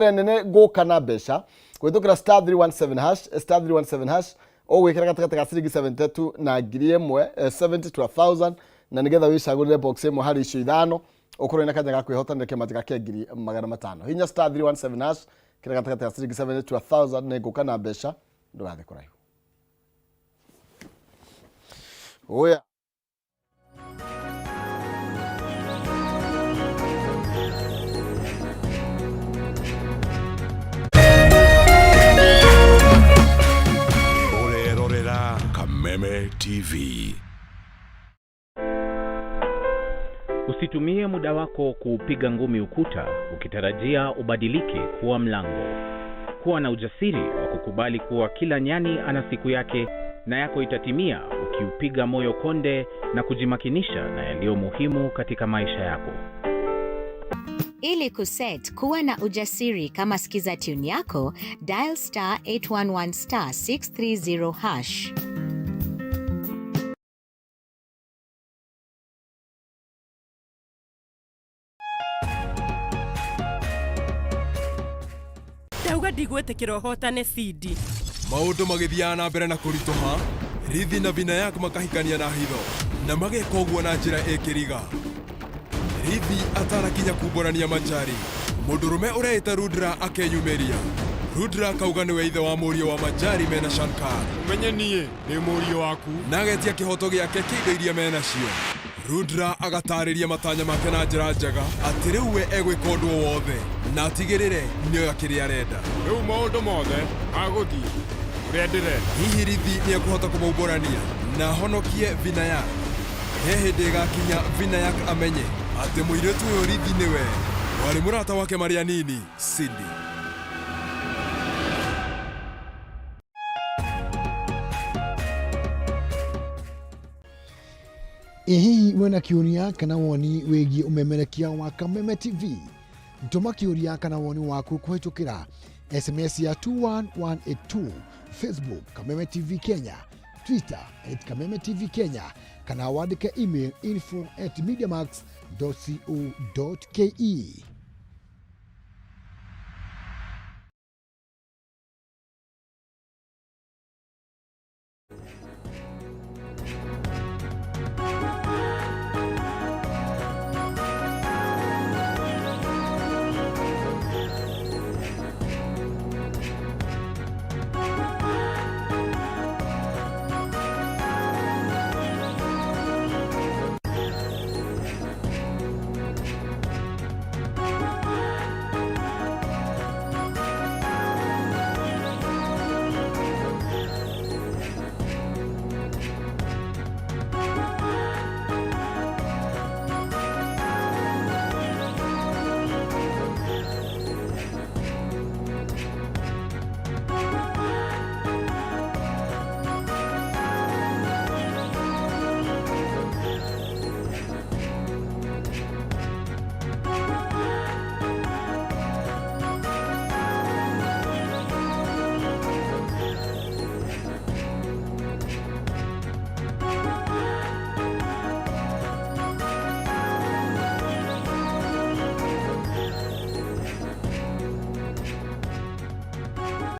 Nene ngũka na mbeca kũhĩtũkĩra star 317 hash, star 317 hash. Ũgwĩkĩra gatagatĩ ga ciringi 72 na 1000, 70 to 1000, na nĩgetha wĩcagũrĩre box ĩmwe harĩ icio ithano, ũkorwo na kanya ga kwĩhotanĩra kĩmanjĩka kĩa 500,000. Hinya star 317 hash, kĩra gatagatĩ ga ciringi 70 to 1000, nĩ ngũka na mbeca. Ndũgathiĩ kũraihu. Oya. Ũrerorera Kameme TV. Usitumie muda wako kuupiga ngumi ukuta ukitarajia ubadilike kuwa mlango. Kuwa na ujasiri wa kukubali kuwa kila nyani ana siku yake na yako itatimia ukiupiga moyo konde na kujimakinisha na yaliyo muhimu katika maisha yako. Ili kuset kuwa na ujasiri kama skiza tune yako, dial star 811 star 630 hash. Ndauga ndigwĩtĩkĩra ũhotane Sindi. Maũndũ magĩthiaga na mbere na kũritũha, Rithi na Vinayak makahikania na hitho na mageka ũguo na njĩra ĩkĩriga. Rithi atanakinya kumbũrania Manjari, mũndũrũme ũreĩta Rudra akeyumĩria. Rudra akauga nĩwe ithe wa mũriũ wa Manjari mena Shankar. Ũmenye niĩ ndĩ mũriũ waku. Na agetia kĩhoto gĩake kĩa indo iria menacio. Rudra agatarĩria matanya make na njĩra njega atĩ rĩu we egwĩka ũndũ o wothe na atigĩrĩre nĩoya kĩrĩa arenda. Rĩu maũndũ mothe magũthiĩ ũrĩa ndĩrenda. Hihi Rithi nĩekũhota kũmaumbũrania na ahonokie Vinayak? He hĩndĩ ĩgakinya Vinayak amenye atĩ mũirĩtu ũyũ Rithi nĩwe warĩ mũrata wake marĩ anini, Cindy. Ĩ hihi wĩna kĩũria kana woni wĩgiĩ ũmemerekia wa Kameme TV? Tũma kĩũria kana woni waku kũhĩtũkĩra SMS ya 21182, Facebook Kameme TV Kenya, Twitter at Kameme TV Kenya, kana wandĩke email info at mediamax.co.ke.